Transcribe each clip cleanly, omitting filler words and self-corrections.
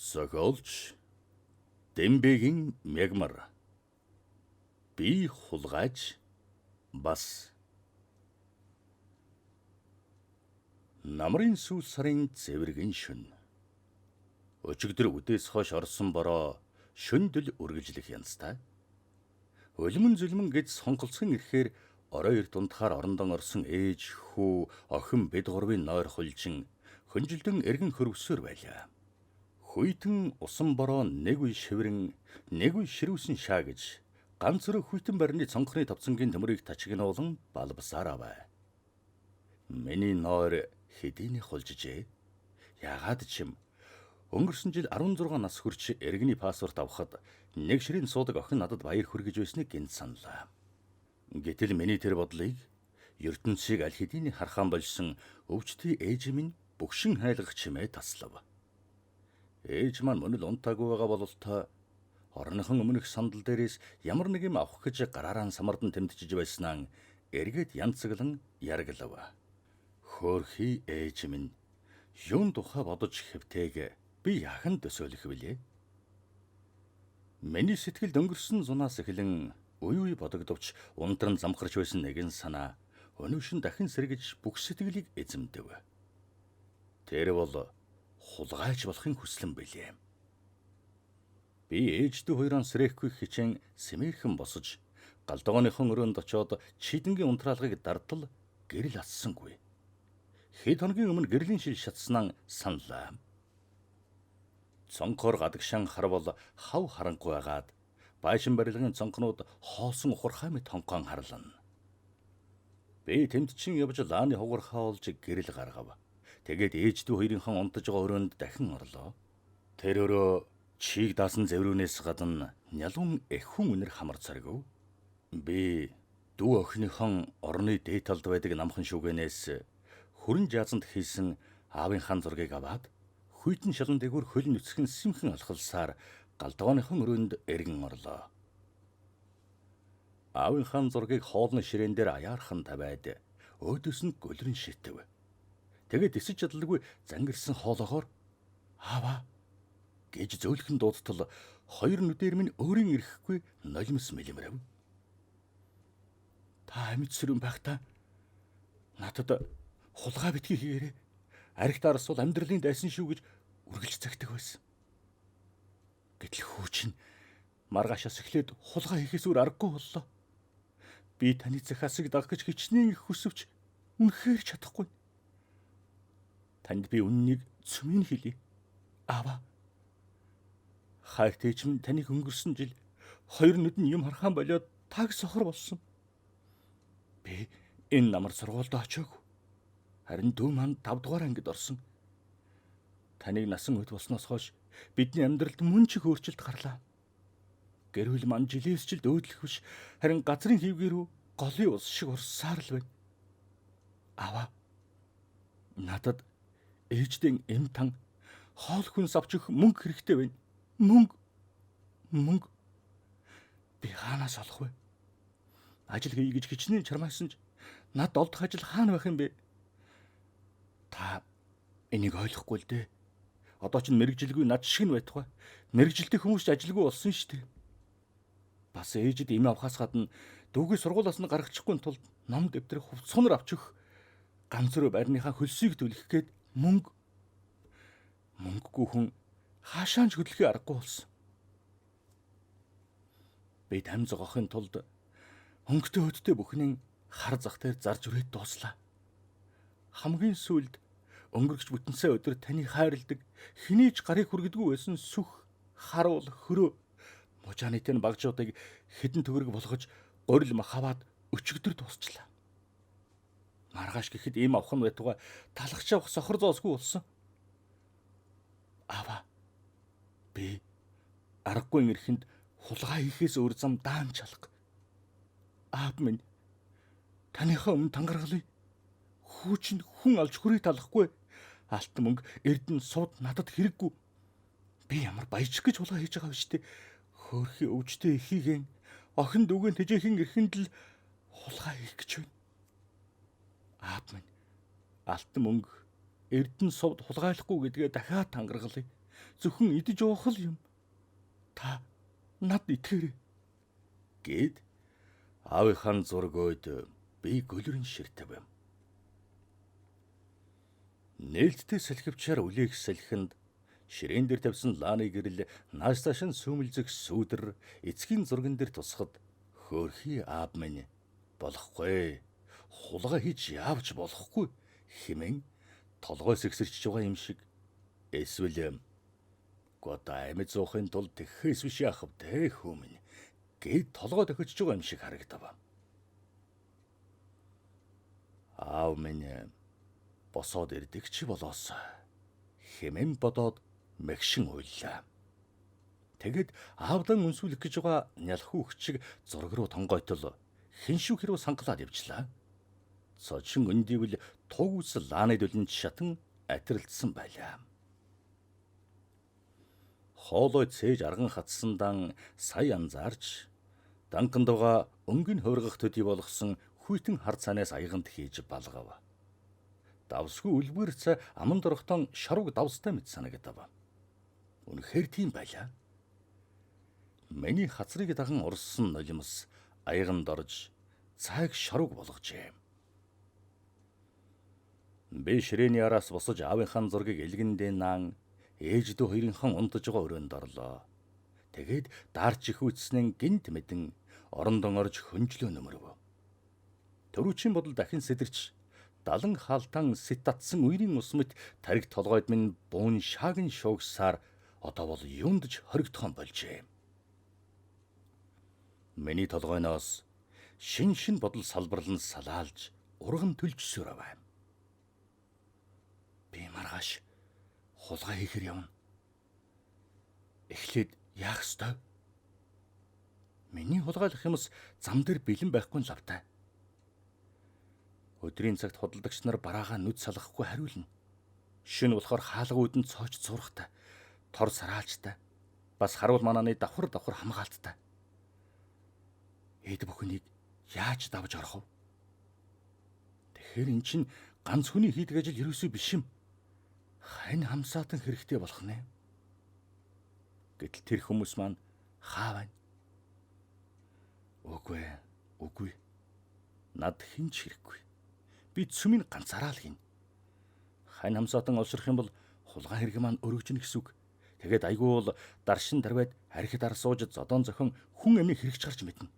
Зохиолч Дэмбэгийн Мягмар. Би хулгайч бас. Намрын сүүл сарын цэвэргэн шөнө. Өчигдөр үдээс хойш орсон бороо шөндөл үргэлжлэх янзтай. Өлмөн зүлмэн гэж сонголцсон ирэхээр орой эрт унтахаар орондон орсон ээж, хүү, охин бид гурвын нойр хулжин хөнжилдөн эргэн хөрвсөөр байлаа. Хүйтэн усан бороо нэг үе шиврэн, нэг үе ширүүсэн шаа гэж ганц өрөө хүйтэн барины цонхны тавцангийн төмөрийг тачигнуулан балбасаар аваа. Миний нойр хэдийний хулжижээ. Яагаад ч юм өнгөрсөн жил 16 нас хүрч иргэний паспорт авахад нэг ширийн суудаг охин надад баяр хүргэж байсныг гинт саналаа. Гэтэл миний тэр бодлыг ертөнцийг аль хэдийний хархаан болсон өвчтөй ээж минь бөгшин хайлгах чимээ таслав. Ээж маань мөн л унтаагүй байгаа бололтой орныхон өмнөх сандал дээрээс ямар нэг юм авах гэж гараараа самардан тэмдчиж байснаа эргээд янцаглан ярглав. Хөөрхий ээж минь юун тухай бодож хэвтээг би яхан төсөөлөх вүлээ? Миний сэтгэлд өнгөрсөн зунаас эхлэн үе үе бодогдовч унтран замхарч байсан нэгэн санаа өнөөшин дахин сэргэж бүх сэтгэлийг эзэмдэв. Тэр бол хулгайч болохын хүслэн билээ. Би ээж дүү хоёроо сэрэхгүй хичээн сэмэрхэн босож галдооныхон өрөөнд очоод чидэнгийн унтраалгыг дартал гэрэл ассангүй. Хэд хоногийн өмнө гэрлийн шил шатснаа саналаа. Цонхоор гадагшаан харвал хав харанхуй байгаад байшин барилгын цонхнууд хоосон ухархай мэт хонхон харлана. Би тэмдчин явж лааны хугархаа олж гэрэл гаргав. Тэгээд ээж дүү хоёрынхон унтаж байгаа өрөөнд дахин орлоо. Тэр өрөө чийг даасан зэврүүнээс гадна нялуун эхүн үнэр хамар царгив. Би дүү охиныхон орны дээд талд байдаг намхан шүгэнээс хүрэн жаазанд хийсэн аавын хан зургийг аваад хүйтэн шалан дээгүүр хөл нүцгэн симхэн алхалсаар галдооныхон өрөөнд эргэн орлоо. Аавын хан зургийг хоолны ширээн дээр аяархан тавиад өөдөөс нь гөлрөн шитэв. Тэгээд эсэж чадалгүй зангирсан хоолоогоор аава гэж зөөлхөн дуудтал хоёр нүдээр минь өөрийн ирэхгүй нулимс мэлмэрэв. Та амьд сөрөн байхдаа надад хулгай битгий хийгээрэй. Архитаарс бол амьдралын дайсан шүү гэж үргэлж загтаг байсан. Гэтэл хүү чинь маргаашаас эхлээд хулгай хийхээс өөр аргагүй боллоо. Би таны захиасыг дагах гэж хичнээн их хүсвч үнэхээр чадахгүй. Танд би үннийг цөмийн хэлье. Аава. Хайртай ч минь таныг өнгөрсөн жил хоёр нүд нь юм харахаан болиод таг сохор болсон. Би энэ намар сургуульд очиагүй. Харин дүү маань 5 дугаар ангид орсон. Таныг насан өд болсноос хойш бидний амьдралд мөн чих өөрчлөлт гарлаа. Гэр бүл маань жилээс жилд өөдлөх биш, харин газрын хийвгээр рүү голын ус шиг урсаар л байна. Аава. Надад ээждэн эм тан хоол хүнс авч өгөх мөнгө хэрэгтэй байна. Мөнгө. Мөнгө. Би хаанаас олох вэ? Ажил хий гэж хичнээн чармаасан ч над олдох ажил хаана байх юм бэ? Та энийг ойлгохгүй л дээ. Одоо ч мэрэгжилгүй над шиг нь байтугай. Мэрэгжилтэй хүмүүс ч ажилгүй болсон шүү дээ. Бас ээжид эм авахаас гадна дүүгээ сургуулиас нь гаргачихгүй тулд ном дэвтэр хувцсанаар авч өгөх ганц өрөө байрныхаа хөлсийг төлөх гээд мөнгө мөнгөгүй хүн хаашаа ч хөдлөхий аргагүй болсон. Би тань зогоохын тулд өнгөтэй хөдтэй бүхнээ хар зах дээр зарж үрээд дууслаа. Хамгийн сүүлд өнгөрөгч бүтэнсээ өдөр таны хайрладаг хэний ч гарыг хүргэдэггүй байсан сүх харуул хөрөө мужааны тэн багжуудыг хэдэн төгрөг болгож горил мах аваад өчигдөр дуусчлаа. Маргааш гэхэд ийм авах нь байтугай талхч авах сохор зоосгүй болсон. Аава. Би аргагүй эрэхэнд хулгай хийхээс өөр зам даан чалга. Аав минь таныхаа өмнө тангаргалъя. Хүү чинь хүн алж хүрээ талахгүй. Алтан мөнгө эрдэнэ сууд надад хэрэггүй. Би ямар баяжих гэж хулгай хийж байгаа вэ штэ. Хөөрхий өвчтэй эхийгэн охин дүүгэн тэжээхэн эрхэнд л хулгай хийх гэж байна. Аав минь алтан мөнгө эрдэнэ сувд хулгайлахгүй гэдгээ дахиад тангаргалъя. Зөвхөн идэж уух л юм. Та над итгээрэй" гэд аавынхаа зураг ойд би гөлөрн ширтэв. Нээлттэй салхивчаар үлээх салхинд ширээн дээр тавьсан лааны гэрэл нааш цааш нь сүүмэлзэх сүүдэр эцгийн зурган дээр тусахад хөөрхий аав минь болохгүй, хулгай хийж яавч болохгүй хэмээн толгой сэгсэрч байгаа юм шиг эсвэл "Гот амьд зуухын тулд тэхээс биш яах вэ хүмүүн" гэд толгой дохиж байгаа юм шиг харагдав. Аав минь босоод ирдэг ч болоос хэмээн бодоод мэгшин уйллаа. Тэгэд аавдан үнсүүлэх гэж байгаа нялх хүүхчиг зураг руу тонгойтол хиншүүх рүү сангалаад явжлаа. Цочин өндийвэл туг ус лааны дүлэнд шатан атиралдсан байлаа. Хоолой цээж арган хатсандан сая анзаарч данканд байгаа өнгөн хувиргах төдий болгосон хүйтэн хар цанаас аяганд хийж балгав. Давсгүй үлбэр цай аманд орохтон шарвг давстай мэт санагдав. Үнэхээр тийм байлаа. Миний хацрыг даган урссан нулимс аяганд орж цайг шарвг болгожээ. Би ширээний араас босож аавынхаа зургийг элгэндээ наан ээж дүү хоёрынхон унтаж байгаа өрөөнд орлоо. Тэгээд даарч их үтснэн гинт мэдэн орондон орж хөнжлөө нөмөрөв. Төрүүчийн бодол дахин сэтэрч далан хаалтан сэт татсан үерийн ус мэт тариг толгойд минь буун шаагн шуугсаар одоо бол юунд ч хоригдхон болжээ. Миний толгойноос шин шин бодол салбарлан салаалж урган төлжсөөр аваа. Би маргааш хулгай хийхэр явна. Эхлээд яах ёстой? Миний хулгайлах юмс зам дээр бэлэн байхгүй лавтай. Өдрийн цагт худалдагч нар бараагаа нүд салгахгүй хариулна. Шөнө болохоор хаалга үүдэн цооч зурхтай, тор сараалжтай, бас харуул манааны давхар давхар хамгаалттай. Эд бүхнийг яаж давж орох вэ? Тэгэхээр эн чинь ганц хүний хийдэг ажил ерөөсөө биш юм. Хань хамсаатан хэрэгтэй болох нэ. Гэтэл тэр хүмүүс маань хаа байна? Үгүй ээ, үгүй. Над хэн ч хэрэггүй. Би цөмийн ганцаараа л хийнэ. Хань хамсаатан олширх юм бол хулгай хэрэг маань өргөжнө гэсэн үг. Тэгээд айгүй бол даршин дарвайд архи дар сууж зодон зохин хүн амийг хэрэгч гарч мэднэ.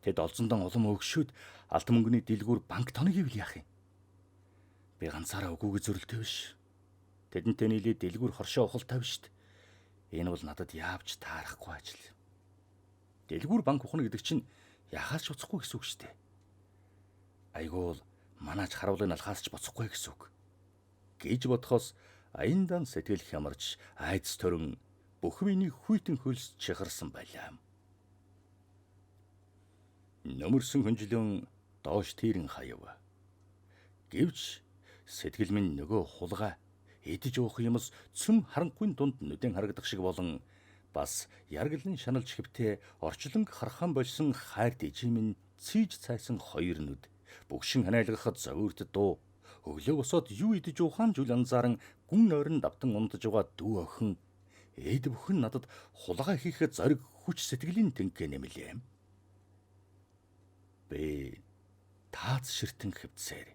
Тэд олзондон улам өгшөөд алт мөнгөний дэлгүүр банк тоног ивэл яах юм? Би ганцаараа үгүйг зөрөлтэй биш. Тэдэнтэй нийлээд дэлгүүр хоршоо ухалтай биш. Энэ бол надад яавч таарахгүй ажил. Дэлгүүр банк ухна гэдэг чинь яхаас ч буцахгүй гэсэн үг шүү дээ. Айгүй бол манаач харуулын алхаас ч буцахгүй гэсэн үг. Гэж бодхоос аяндан сэтгэл хямарч айдас төрөн бүх миний хүйтэн хөлс чихарсан байлаа. Нөмөрсөн хөнжлөн доош тийрэн хаяв. Гэвч сэтгэл минь нөгөө хулгай идэж уух юмс цөм харанхуйн дунд нүдэн харагдах шиг болон бас яргалан шаналж хэвтээ орчлонг хархан болсон хайр дижи минь цийж цайсан хоёр нүд бүгшин ханиалгахад зовирт дуу өглөө босоод юу идэж уухаан жүл анзааран гүн нойрон давтан унтаж байгаа дүү охин эд бүхэн надад хулгай хийхэд зориг хүч сэтгэлийн тэнхээ нэмлээ. Би таац ширтэн хэвцээр.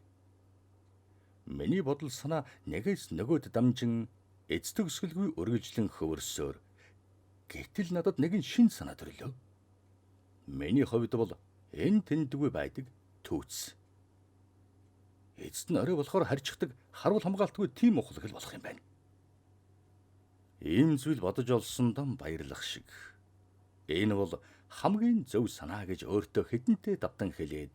Миний бодол санаа нэгээс нөгөөд дамжин эц төгсгөлгүй өргөжлөн хөвөрсөөр гэтэл надад нэгэн шин санаа төрлөө. Миний хувьд бол энэ тэндгүй байдаг түүц. Эцэст нь орой болохоор харьцдаг харуул хамгаалтгүй тийм ухлаг л болох юм байна. Ийм зүйл бодож олсондоо баярлах шиг. Энэ бол хамгийн зөв санаа гэж өөртөө хэдэнтэй давтан хэлээд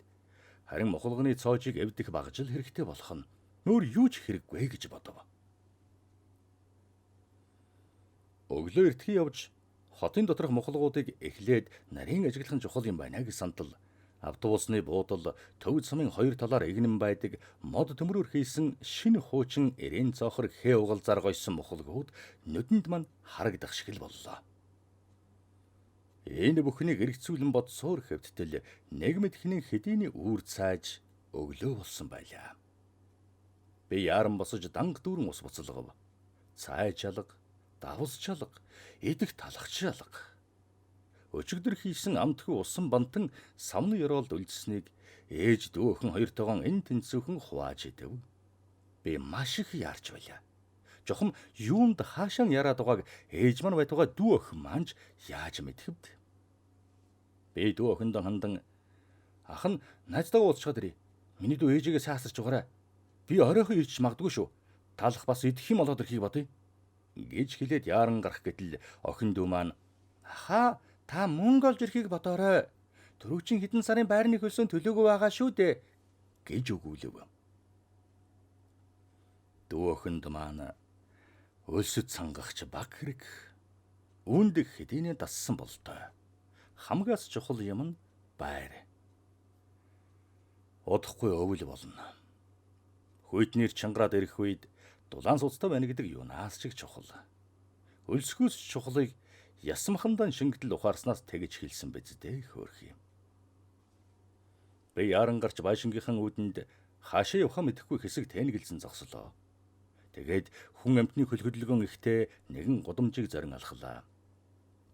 харин мухалганы цоожийг эвдэх багжил хэрэгтэй болох нь өөр юу ч хэрэггүй гэж бодов. Өглөө эртхий явж хотын доторх мухалгуудыг эхлээд нарийн ажиглах нь чухал юм байна гэж сантал автобусны буудал төв замын хоёр талаар эгнэн байдаг мод төмрөөр хийсэн шинэ хуучин эрээн цоохор хээ угалзаар гойсон мухалгууд нүдэнд мань харагдах шиг л боллоо. Энэ бүхнийг эргцүүлэн бодсоор хэвттэл нэг мэдхний хэдийний үүр цааж өглөө болсон байлаа. Би яаран босож данг дүүрэн ус буцалгав. Цай чалга, Давс чалга, идэх талхч алга. Өчигдөр хийсэн амтгүй усан бантан савны ёроолд үлдсэнийг ээж дүү охин хоёртойгон энэ тэнцвэрхэн хувааж идэв. Би маш их яарч байлаа. Жохом юунд хаашаа яраад байгааг ээж маань байтугай дүү охин маань ч яаж мэдхэвд. Би дүү охиндоо хандан ах нь найзтайгаа уулзчаад ирье. Миний дүү ээжигээ сайн асарч байгаарай. Би оройхон ирж магадгүй шүү. Талах бас идэх юм олоод ирэхийг бодъё гэж хэлээд яаран гарах гэтэл охин дүү маань ахаа та мөнгө олж ирэхийг бодоорой. Түрүүчийн хэдэн сарын байрны хөлсөн төлөөгүй байгаа шүү дээ гэж өгүүлэв. Дүү охинд маань өлсөд сангахч баг хэрэг. Үүнд хэдийнэ дассан болтой. Хамгаас чухал юм нь байр. Удахгүй өвөл болно. Хүйтнэр чангараад ирэх үед дулаан суцтай байна гэдэг юунаас ч их чухал. Өлсгөөс чухлыг ясмахандан шингэтэл ухаарснаас тэгж хэлсэн биз дээ хөөрхий. Би яран гарч байшингийнхан үүдэнд хаашаа явахаа мэдэхгүй хэсэг тэнэгэлсэн зогслоо. Тэгээд хүн амьтны хөл хөдөлгөөн ихтэй нэгэн гудамжийг зорин алхлаа.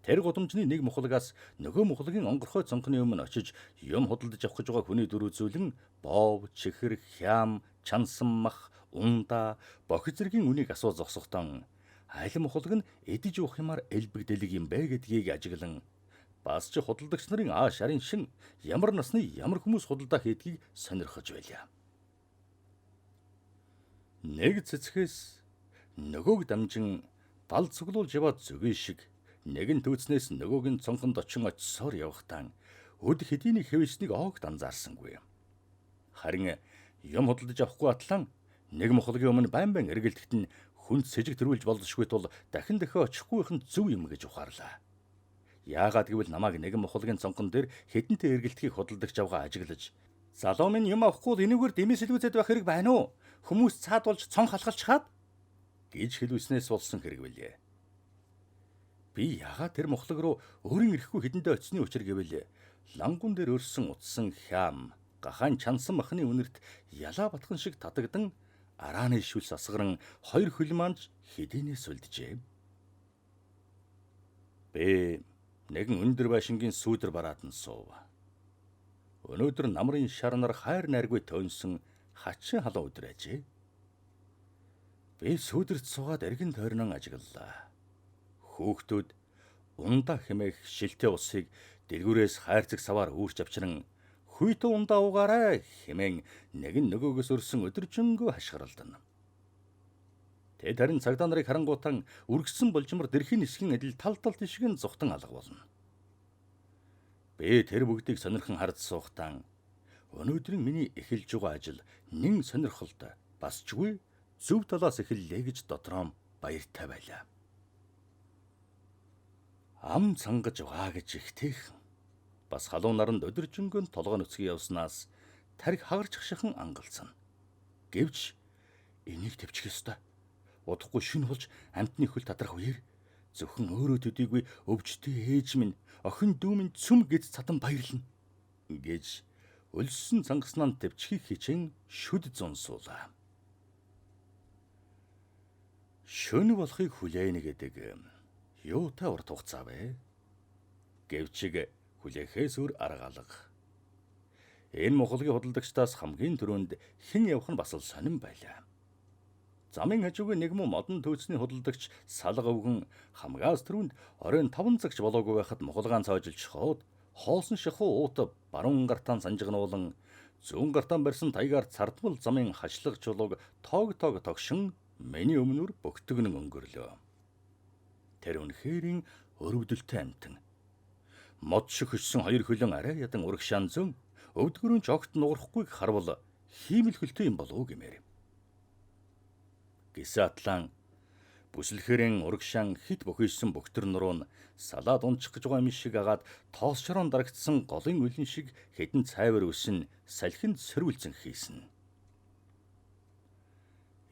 Тэр гудамжны нэг мухлагаас нөгөө мухлагийн онгорхой цонхны өмнө очиж юм худалдаж авах гэж байгаа хүний дүр үзүүлэн боов, чихэр, хям, чансан мах, ундаа, бохи зэргийн үнийг асуу зогсохдон аль мухлаг нь эдэж уух юмар элбэг дэлэг юм бэ гэдгийг ажиглан бас ч худалдагч нарын аа шарын шин ямар насны ямар хүмүүс худалдаа хийдгийг сонирхож байлаа. Нэг цэцгээс нөгөөг дамжин бал цуглуулж яваад зөгийн шиг нэгэн түүцнээс нөгөөг нь цонхонд очин очсоор явахтаа өд хэдийний хэвснийг огт анзаарсангүй. Харин юм худалдаж авахгүй атлан нэг мухлагийн өмнө байн байн эргэлдэхэд нь хүнд сэжиг төрүүлж болзошгүй тул дахин дахин очихгүйх нь зөв юм гэж ухаарлаа. Яагаад гэвэл намайг нэгэн мухлагийн цонхон дээр хэдэнтэй эргэлдэхийг худалдагч авгаа ажиглаж залуу минь юм авахгүй бол энүүгээр дэмий сэлгүүцэд байх хэрэг байна уу? Хүмүүс цаад болж цонх халахалчхаад гэж хэлвэснээс болсон хэрэг билээ. Би ягаад тэр мухлаг руу өөрийн ирэхгүй хэдэндээ очсны учир гэвэл лангун дээр өрсөн утсан хям гахаан чансан махны үнэрт ялаа батхан шиг татагдан арааны шүлс асгаран хоёр хөл маань хэдийнээс үлджээ. Би нэгэн өндөр байшингийн сүүдэр бараад нь суув. Өнөөдөр намрын шарнар хайр найргүй төөнсөн хачин халуун өдөр ажээ. Би сүүдэрт суугаад эргэн тойрнон ажиглалаа. Хүүхдүүд ундаа хэмээх шилтэй усыг дэлгүүрээс хайрцаг саваар үүрч авчран хүйтэн ундаа уугаарай хэмээн нэг нь нөгөөгөөс өрсөн өдөржингөө хашгиралдана. Тэд харин цагдаа нарыг харангуутан үргэсэн болжмор дэрхийн нисгэн адил тал тал тишгэн зүхтан алга болно. Би тэр бүгдийг сонирхон харж суухдаа өнөөдрийн миний эхэлж байгаа ажил нэн сонирхолтой бас чгүй зөв талаас эхэллээ гэж дотроо баяртай байлаа. Ам цангаж байгаа гэж ихтэйх. Бас халуун наранд өдөржингөн толгой нүцгэн явснаас тарих хагарч хашихан ангалцсан. Гэвч энийг төвчих ёстой. Удахгүй шүн болж амтны хөл татрах үеэр зөвхөн өөрөө төдийгүй өвчтөй ээж минь охин дүү минь цүм гэж цадан баярлна гэж өлссөн цангаснаа төвчхийг хичээн шүд зун суулаа. Шөнө болохыг хүлээнэ гэдэг юутай урт хугацаа вэ? Гэвчиг хүлээхээс өөр арга алга. Энэ мухлагийн худалдагчдаас хамгийн түрүүнд хэн явах нь бас л сонин байлаа. Замын хажуугийн нэг муу модон төөцний худалдагч салга өвгөн хамгаас түрүүнд оройн 5 цагч болоогүй байхад мухлагаан цоожилж хоод хоосон шахуу уут баруун гартаан санжигнуулан зүүн гартаан барьсан таягаар цардмал замын хашлаг чулууг тоог тоог тогшин миний өмнөр бөгтгөнөн өнгөрлөө. Тэр үнэхэрийн өрөвдөлтэй амтан. Мод шиг хөшсөн хоёр хөлөн арай ядан урагшаан зөн өвдгөрөн ч огт нугарахгүйг харвал хиймэл хөлтэй юм болов уу гэмээр. Гисэн атлан бүслэхэрэн урагшаан хит бохийсон бөхтөр нуруу нь салаад унчих гэж байгаа юм шиг агаад тоос шорон дарагдсан голын үлэн шиг хэдэн цайвар өсөн салхинд сөрвөлзөн хийсэн.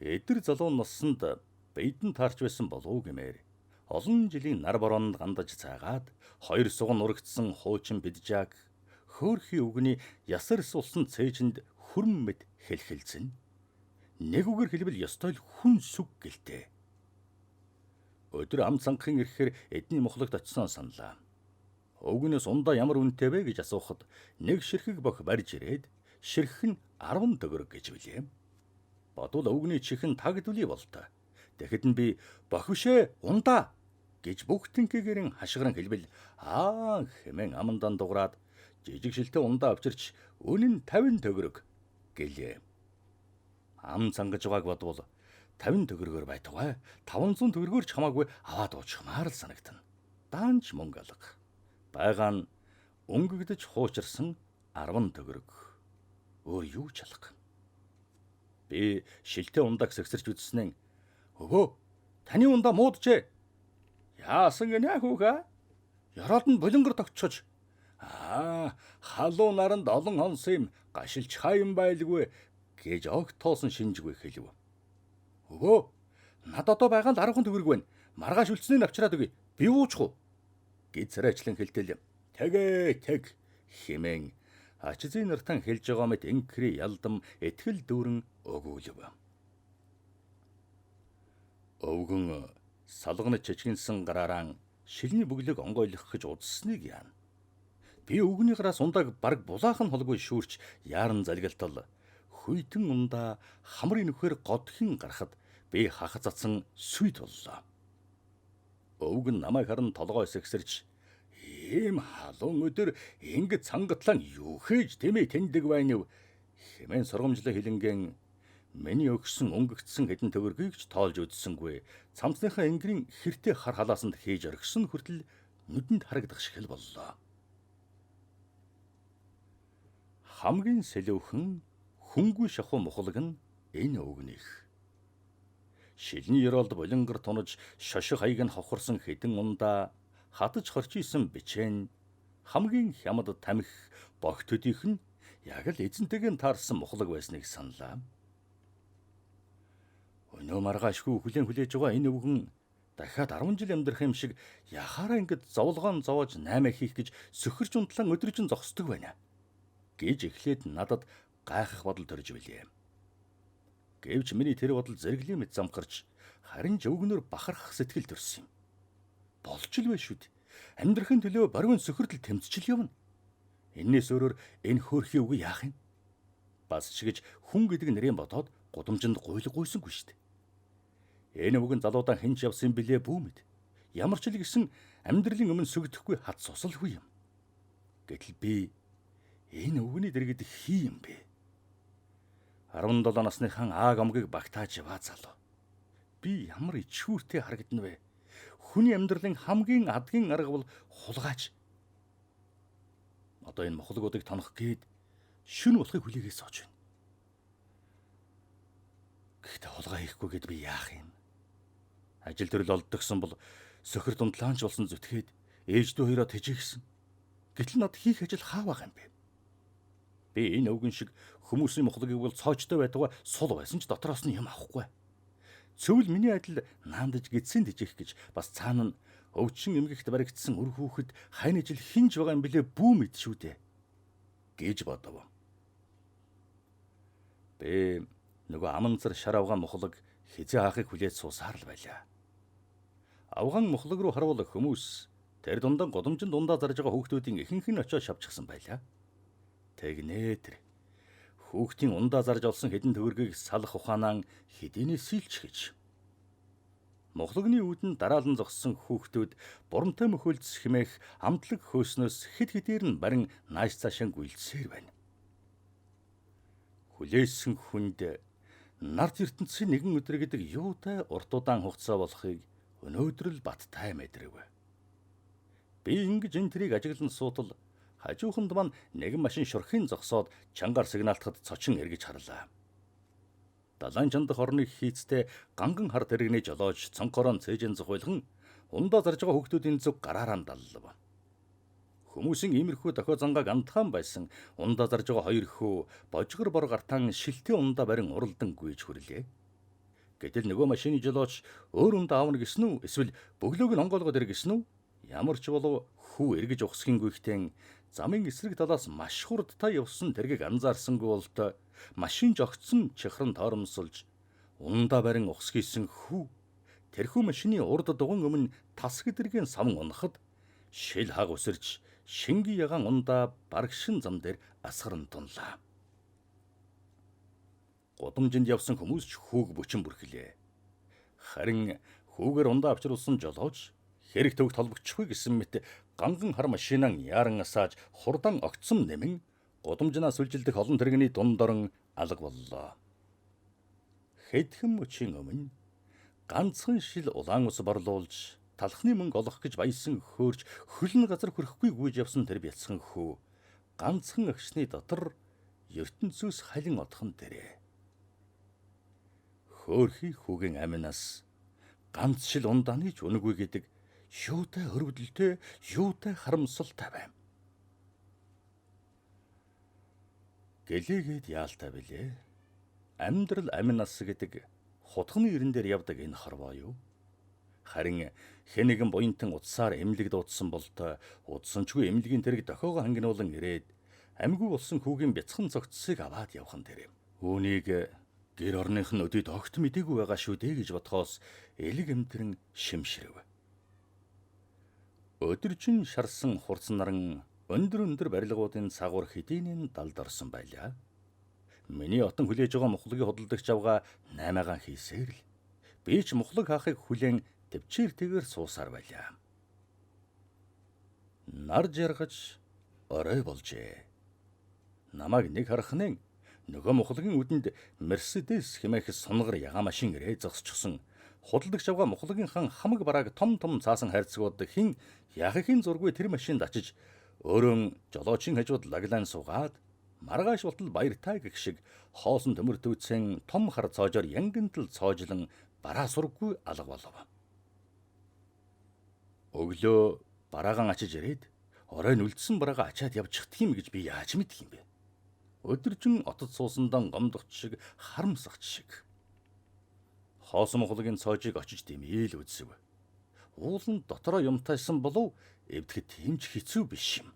Эдэр залуу нассанд бидэн таарч байсан болов уу гэмээр олон жилийн нар бороонд гандаж цайгаад хоёр суган нурагдсан хуучин пиджак хөөрхий өвгөний ясарс улсан цээжинд хүрм мэт хэлхэлзэн. Нэг үгээр хэлбэл ёстой л хүн сүг гэлтэй. Өдөр ам цангахын ирэхээр эдний мухлагт очисон саналаа. Өвгөнөөс ундаа ямар үнэтэй вэ гэж асуухад нэг ширхэг бох барьж ирээд ширхэг нь 10 төгрөг гэж билээ. Бодвол өвгөний чихэн таг дүлий болтой. Тэгэхэд нь би бох бишээ ундаа гэж бүх тэнхэгэрэн хашгиран хэлбэл аа хэмээн амандан дуграад жижиг шилтэй ундаа авчирч үнэн нь 50 төгрөг гэлээ. Ам цангаж байгааг бодвол 50 төгрөгөөр байтугай 500 төгрөгөөр ч хамаагүй аваад уучмаар л санагдана. Даанч мөнгө алга. Байгаа нь өнгөгдөж хуучирсан 10 төгрөг. Өөр юу ч алга. Би шилтэй ундааг сэгсэрч үзснээр өвөө таны ундаа мууджээ. Яасан гинэ хүүхэ? Ёроолд нь булангар тогтчож. Аа, халуун наранд олон хонсон юм гашилч хай юм байлгүй гэж огт тоосон шинжгүй хэлв. Өвөө, над одоо байгаа л 10 төгрөг байна. Маргааш үлдсэнийг авчираад өгье. Би уучих уу? гэж царайчлан хэлтэл тэгээ тэг хэмээн ач зүйн нартан хэлж байгаа мэт инкри ялдам итгэл дүүрэн өгөөлв. Өвгөн салганы чичгэнсэн гараараа шилний бүглэг онгойлгох гэж удсныг яана. Би өвгөний гараас ундааг бараг булаахан холгүй шүүрч яаран залгалтал хүйтэн ундаа хамрын нүхээр годхин гарахад би хахад цацсан сүйт боллоо. Өвгөн намайг харан толгой сэгсэрч ийм халуун өдөр ингэж цангатлан юу хийж тэмээ тэндэг байна вэ хэмээн сургамжлан хэлэнген миний өгсөн өнгөгдсөн хэдэн төгрөгийг ч тоолж үзсэнгүй цамцныхаа энгэрийн хэртэ хар халаасанд хийж орхисон хүртэл нүдэнд харагдах шиг л боллоо. Хамгийн сэлүүхэн хөнгүү шахуу мухлаг нь энэ өвгөнийх. Шилний ёроолд булангар тунаж шоших хаяг нь хавхарсан хэдэн ундаа хатаж хорч исэн бичэн хамгийн хямд тамхи богт төдийх нь яг л эзэнтэйг нь таарсан мухлаг байсныг саналаа. Өнөө маргаашгүй хүлээн хүлээж байгаа энэ өвгөн дахиад 10 жил амьдрах юм шиг яхаараа ингэж зовлогоон зовоож 8 хийх гэж сөхөрч унтлан өдөржин зогсдог байна гэж эхлээд надад гайхах бодол төрж билээ. Гэвч миний тэр бодол зэрэглэлийн мэт замхарч харин ч өвгөнөөр бахархах сэтгэл төрсөн юм. Болж л вэ шүү дээ. Амьдрахын төлөө борвин сөхөртөл тэмцчил явна. Эннээс өөрөөр энэ хөөрхий үгүй яах юм? Бас ч гэж хүн гэдэг нэрийн бодоод гудамжинд гуйлг гуйсангүй шүү дээ. Энэ өвгөн залуудан хинч явсан билээ бүү мэд. Ямар ч л гэсэн амьдралын өмнө сөгдөхгүй хат сусалгүй юм. Гэтэл би энэ өвгөний дэргэд хий юм бэ? 17 насныхан ааг омгийг багтааж яваа залуу. Би ямар ичхүүртэй харагдана вэ? Хүний амьдралын хамгийн адгийн арга бол хулгайч. Одоо энэ мухлагуудыг тонох гээд шүн болохыг хүлээгээ сууж байна. Гэхдээ хулгай хийхгүй гээд би яах юм? Ажил төрөл олддогсон бол сөхөр дундлаанч болсон зүтгээд ээж дүү хоёроо тэжээгсэн. Гэтэл над хийх ажил хаа байх юм бэ? Би энэ өвгөн шиг хүмүүсийн мухлагийг бол цоочтой байтугай сул байсан ч дотроос нь юм авахгүй. Цөвл миний адил наандаж гидсэн тэжээх гэж бас цаана нь өвчин эмгэгт баригдсан үр хүүхэд хань ижил хинж байгаа юм билээ бүү мэд шүү дээ гэж бодов. Би нөгөө аманцар шар авгаан мухлаг хизээ хаахыг хүлээж суусаар л байлаа. Авгаан мухлаг руу харвал хүмүүс тэр дундаа гудамжинд дундаа зарж байгаа хүүхдүүдийн ихэнх нь очиод шавчихсан байлаа. Тэгнэ тэр. Хүүхдийн ундаа зарж олсон хэдэн төгрөгийг салах ухаанаа хэдийнэ сэлж гэж. Мухлагны үүдэн дараалан зогссон хүүхдүүд бурамтай мөхөлдс хэмээх амтлаг хөөснөөс хэд хэдээр нь барин нааш цаашаа гүйлсээр байна. Хүлээсэн хүнд нарт ертөнцийн нэгэн өдөр гэдэг юутай урт удаан хугацаа болохыг өнөөдөр л баттай мэдрэв. Би ингэж энэ тэрийг ажиглан суутал хажууханд маань нэгэн машин шурхын зогсоод чангаар сигналтахад цочин эргэж харлаа. Далайн чандах орны хийцтэй ганган хар тэрэгний жолоож цонхорон цээжин зохиолхон ундаа зарж байгаа хүүхдүүдийн зүг гараараа даллав. Хүмүүсийн иймэрхүү дохио зангааг андхаан байсан ундаа зарж байгаа хоёр хүү божгор бор гартаан шилтэй ундаа барин уралдан гүйж хүрлээ. Гэтэл нөгөө машины жолооч өөр ундаа аавна гэсэн үү эсвэл бөглөөг нь онгойлгоод ир гэсэн үү? Ямар ч болов хүү эргэж ухсхийн гүйхтэн замын эсрэг талаас маш хурдтай явсан тэргийг анзаарсангүй болтой машин жогцсон чихран торомсолж ундаа барин ухсгийсэн хүү Тэрхүү машины урд дугуйн өмнө тас гэдэргийн саван унахад шил хаг үсэрч шингэн ягаан ундаа барагшин зам дээр асгаран тунлаа. Гудамжинд явсан хүмүүс ч хүүг бөчин бүрхлээ. Харин хүүгээр ундаа авчруулсан жолооч хэрэг төвд холбогдчихгүй гэсэн мэт ганган хар машинан яаран асааж хурдан огцом нэмэн гудамжнаас сүлжилдэх олон тэрэгний дунд орон алга боллоо. Хэдхэн мөчийн өмнө ганцхан шил улаан ус борлуулж талхны мөнгө олох гэж баясан хөөрч хөлн газар хүрэхгүй гүйж явсан тэр бяцхан хүү ганцхан агшны дотор ертөнцөөс халин одхон дээрээ. Хөөрхий хүүгийн аминаас ганц шил ундааны ч үнэгүй гэдэг юутай өрөвдөлтэй, юутай харамсалтай байв. Гэлээгээд яалтай билээ. Амьдрал аминаас гэдэг хутганы эрен дээр явдаг энэ хорвоо юу? Харин хэн нэгэн буянтан утсаар эмнэлэг дуудсан болтой удсанчгүй эмнэлгийн тэрэг дохиогоо хангинуулан ирээд амьгүй болсон хүүгийн бяцхан цогцсыг аваад явах нь тэр. Үүнийг гэр орных нь өдийд огт мдээгүй байгаа шүү дээ гэж бодхоос элэг эмтрэн шимшрэв. Өдөржин шарсан хурц наран өндөр өндөр барилгуудын цагуур хэдийнийн далд орсон байлаа. Миний отон хүлээж байгаа мухлагийн худалдагч авгаа 8-аагаан хийсээр л би ч мухлаг хаахыг хүлээн төвчээр тэгээр суусаар байлаа. Нар жаргаж орой болжээ. Намайг нэг харах нь нөгөө мухлагийн үдэнд Мерседес хэмээх сунгар ягаан машин ирээ зогсчихсон. Худалдагч авгаа мухлагийн хан хамаг барааг том том цаасан хайрцагууд хин яхахын зургүй тэр машинд очиж өөрөө жолоочийн хажууд лаглан суугаад маргааш болтол баяртай гэх шиг хоосон төмөр төвцэн том хар цоожоор янгинтал цоожлон бараа сурггүй алга болов. Өглөө бараагаан ачиж ирээд оройн үлдсэн бараагаа ачаад явчихдаг юм гэж би яаж мэдэх юм бэ? Өдөржин отод суусандан гомдогч шиг харамсагч шиг. Хоосон мухлагийн цоожийг очиж дэмийл үзэв. Уулын дотороо юмтайсан болов эвдэхэд тийм ч хэцүү биш юм.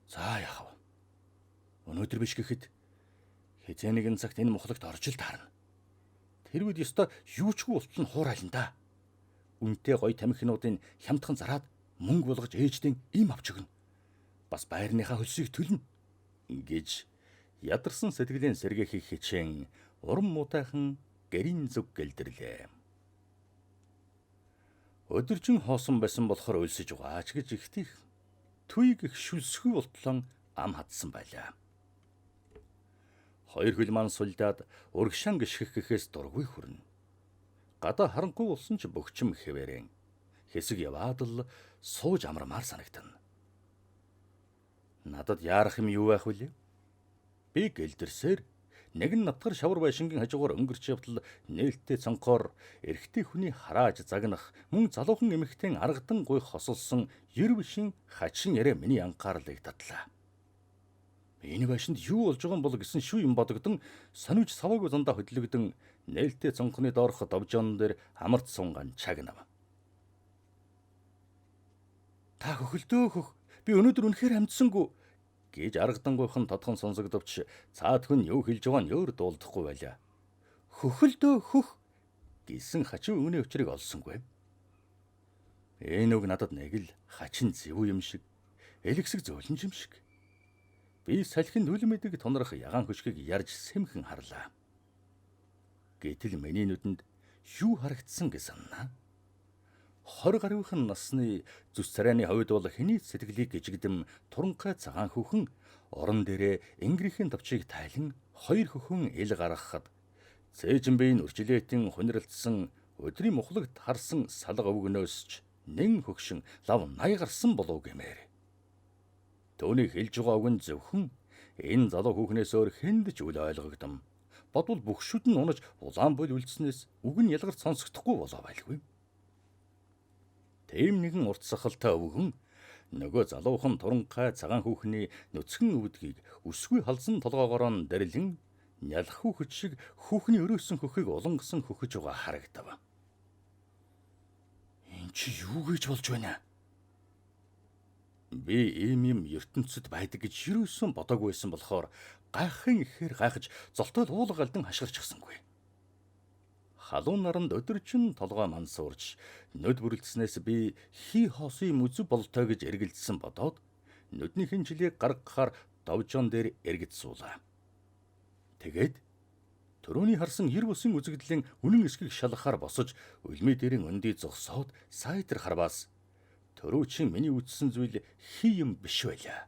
За яхав. Өнөөдөр биш гэхэд хэзээ нэгэн цагт энэ мухлагт орж ил таарна. Тэр үед ёстой юучгүй болтол нь хуурайлна да. Үнтэй гоё тамхинуудын хямдхан зараад мөнгө болгож ээждэн им авч өгнө. Бас байрныхаа хөлсийг төлнө гэж ядарсан сэтгэлийн сэргээхийг хичээн урам муутайхан гэрийн зүг гэлдэрлээ. Өдөржин хоосон байсан болохоор өлсөж угаач гэж ихтих туйг их шүлсгүй болтлон ам хадсан байлаа. Хоёр хөл маань сулдаад урагшаан гიშгэх гэхээс дургүй хүрнэ. Гадаа харанхуй болсон ч бөгчм хэвээрэн хэсэг яваад л сууж амармаар санагдана. Надад яарах юм юу байх вүлээ? Би гэлдэрсээр нэг нь натгар шавар байшингийн хажуугаар өнгөрч явтал нээлттэй цонхоор эрэгтэй хүний харааж загнах мөн залуухан эмэгтэйн аргадан гуйх хосолсон ер бишин хачин яриа миний анхаарлыг татлаа. Энэ байшинд юу болж байгаа юм бол гэсэн шүү юм бодогдон сониуч саваагүй зандаа хөдлөгдөн нээлттэй цонхны доорх довжоон дээр амарт сунгаан чагнав. Та хөхөлдөө хөх, би өнөөдөр үнэхээр амжсангүй гэж аргадангуйхан тодхон сонсогдовч цаад хүн юу хэлж байгаа нь өөр дуулдахгүй байлаа. Хөхөлдөө хөх гэсэн хачин өгний учрыг олсонгүй. Энэ үг надад нэг л хачин зэвүү юм шиг, элэгсэг зөөлөн юм шиг. Би салхин нүл мэдэг тунрах ягаан хөшгийг ярьж сэмхэн харлаа. Гэтэл миний нүдэнд юу харагдсан гэж санана. 20 гаруйхан насны зүс царайны хувьд бол хэний сэтгэлийг гжигдэм туранхай цагаан хүүхэн орон дээрээ энгэрийн товчийг тайлан хоёр хөхөн ил гаргахад цээжин биеийн үржилээтийн хуниралдсан өдрийн мухлагт харсан салга өвгнөөс ч нэн хөгшин лав 80 гарсан болов гэмээр. Төөний хэлж байгаа үг нь зөвхөн энэ залуу хүүхнээс өөр хүнд ч үл ойлгогдом. Бодвол бүх шүд нь унаж улаан бол үлдснээс үг нь ялгарч сонсогдохгүй болоо байлгүй. Тийм нэгэн урт сахалтай өвгөн нөгөө залуухан туранхай цагаан хүүхний нүцгэн өвдгийг өсгүй халзан толгоогоор нь дэрлэн нялх хүүхэд шиг хүүхний өрөөсөн хөхийг улангасан хөхөж байгаа харагдав. Энд чи юу гэж болж байна? Би ийм юм ертөнцид байдаг гэж юусэн бодоогүй байсан болохоор гайхахын ихээр гайхаж золтол уулга алдан хашгирчихсангүй. Халуун наранд өдөржин толгой мансуурч нүд бүрэлдснээс би хий хосын мүзв болтой гэж эргэлдсэн бодоод нүднийхэн жилийг гаргахаар довжон дээр эргэж суулаа. Тэгээд төрөний харсан ер бусын үзэгдлийн үнэн эсхийг шалгахаар босож үлмий дээрэн өндий зогсоод сайтар харваас төрөөчин миний үзсэн зүйл хий юм биш байлаа.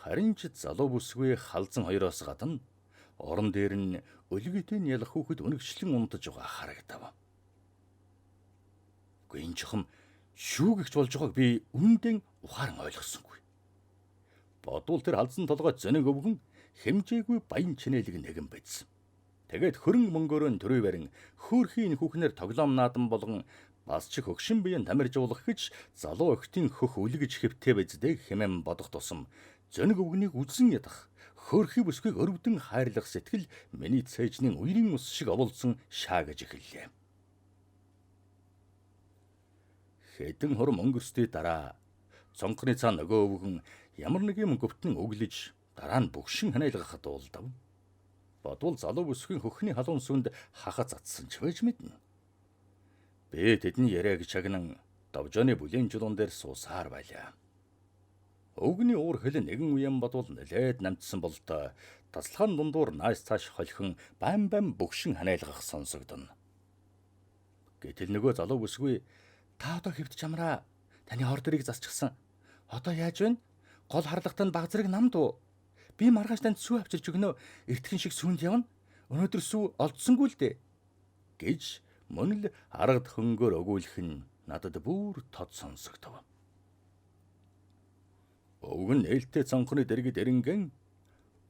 Харин ч залуу бүсгүй халзан хоёроос гадна орон дээр нь өлгийтэй ялах хүүхэд өнөгчлөн унтаж байгаа харагдав. Үгүй энэ чухам шүүгэгч болж байгааг би үнэндээ ухаан ойлгосонгүй. Бодвол тэр халзан толгой зөнөг өвгөн хэмжээгүй баян чинэлэг нэгэн биз. Тэгээд хөрөнгө мөнгөөрөө төрөй барин хөөрхийн хүүхнэр тоглоом наадам болгон бас ч хөгшин биеэн тамиржуулах гэж залуу охидын хөх үлгэж хэвтээ биздээ хэмээн бодох тусам зөнөг өвгнийг үзэн ядах хөөрхий бүсгийг өрөвдөн хайрлах сэтгэл миний цээжний үерийн ус шиг оволцсон шаагаж эхэллээ. Хэдэн хурам өнгөрсдөө дараа цонхны цаана нөгөө өвгөн ямар нэг юм гөвтөн өглөж дараа нь бөгшин ханиалгахад уулдав. Бодвол залуу бүсгийн хөхний халуун сүнд хахац атсан ч байж мэднэ. Би тэдний яриаг чагнан довжооны бүлээн жулуун дээр суусаар байлаа. Өвгөний уур хөл нэгэн үеэн бодвол нэлээд намтсан болтой таслахын дундуур нааш цааш холихон бам бам бөгшин ханиалгах сонсогдоно. Гэтэл нөгөө залуу бүсгүй та одоо хэвт чамраа таны хор дэрийг засчихсан. Одоо яаж вэ? Гол харлагатай нь баг зэрэг намд уу? Би маргааш танд сүү авчирч өгнө. Эртхэн шиг сүүнд явна. Өнөөдөр сүү олдсонгүй л дээ гэж мөн л аргад хөнгөөр өгүүлэх нь надад бүр тод сонсогдов. Өвгөн нээлттэй цонхны дэргэд эрэнгэн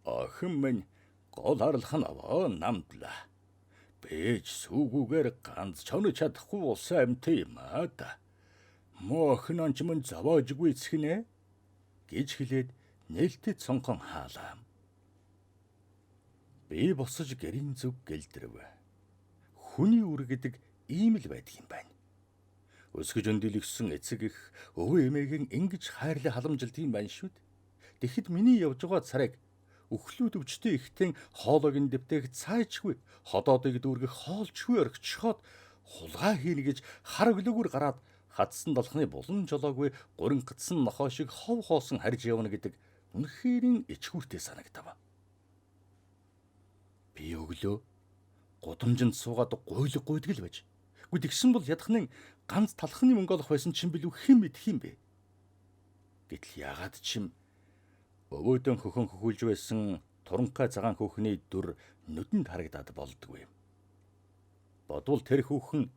охин минь гол харлах нь аваа намдлаа. Бэж сүүгүүгээр ганц чонож чадахгүй болсон амьт юм аа да. Мөө охин онч мөн зовоожгүй эцгэнэ гэж хэлээд нээлттэй цонхон хаалаа. Би босож гэрийн зүг гэлдрэв. Хүний үр гэдэг ийм л байдаг юм байна. Өсгөж өндийлгсөн эцэг их өвөө эмээгийн ингэж хайрлан халамжилт юм байна шүү дээ. Тэгэхэд миний явж байгаа царайг өхлүүд өвчтөй ихтэн хоолойг нь дэвтээх цаачгүй ходоодыг дүүргэх хоолчгүй орхичхоод хулгай хийнэ гэж хар өглөөгөр гараад хадсан долхны булан жолоогүй гурингцсан нохой шиг хов хоосон харж явна гэдэг үнэхэрийн ичгүүртэй санагдав. Би өглөө гудамжинд суугаад гуйлг гуйдгал байж. Үгүй тэгсэн бол ядахны ганц талхны мөнгө олох байсан чинь билүү хэн мэдэх юм бэ? Гэтэл яагаад чим өвөөдөн хөхөн хөхүүлж байсан туранхай цагаан хүүхний дүр нүдэнд харагдаад болдгүй. Бодвол тэр хүүхэн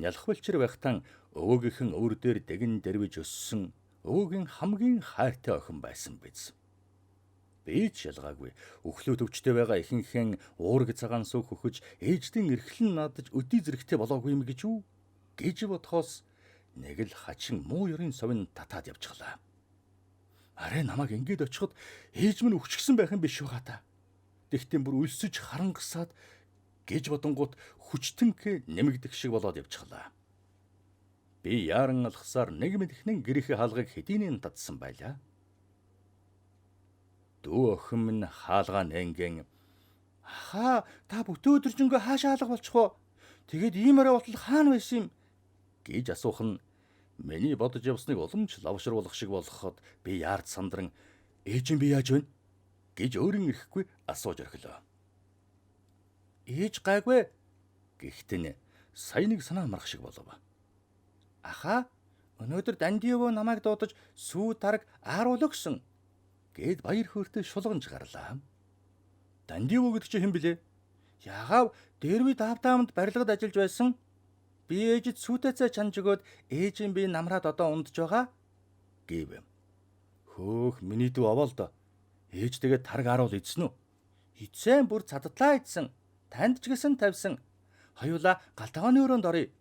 нялх бэлчээр байхдаа өвөөгийнхэн өвөр дээр дэгэн дэрвэж өссөн өвөөгийн хамгийн хайртай охин байсан биз. Би ч ялгаагүй өглөө төвчтэй байгаа ихэнхэн уураг цагаан сүү хөхөж ээждийн эрхлэн наадаж өдий зэрэгтэй болоогүй юм гэж үү гэж бодхоос нэг л хачин муу ёрын совин татаад явчихлаа. Арай намайг ингэж очиход ээж минь үхчихсэн байх юм биш үү та. Тэгтэн бүр өлсөж харангасаад гэж бодонгууд хүчтэнхээ нэмэгдэх шиг болоод явчихлаа. Би яаран алхасаар нэг мэдхнэн гэрийнхээ хаалгыг хэдийнэ татсан байлаа. Дүү охин минь хаалгаа нэнгэн "Ахаа та бүтэн өдөржингөө хаашаа алга болчих вэ? Тэгээд ийм арай болтол хаана байсан юм?" гэж асуух нь миний бодож явсныг уламж лавшруулах шиг болоход би яард сандран "Ээж нь би яаж вэ?" гэж өөрийн ирэхгүй асууж орхилоо. "Ээж гайгүй" гэхдээ нь сая нэг санаа амрах шиг болов. "Ахаа өнөөдөр Дандиёво намайг дуудаж сүү тараг ааруулаа гэсэн" гэд баяр хөөртэй шулганж гарлаа. Дандиво гэдэг чи хэн блэ? Ягаав дэрви давдаамд барилгад ажиллаж байсан. Би ээжид сүүтэй цай чанж өгөөд ээж нь би намраад одоо ундж байгаа гэв. Хөөх миний дүү аваа л доо. Ээж тэгээд тараг ааруул идсэн үү? Идсэн бүр цадтлаа идсэн. Танд ч гэсэн тавьсан. Хоёулаа галтгооны өрөөнд оръё.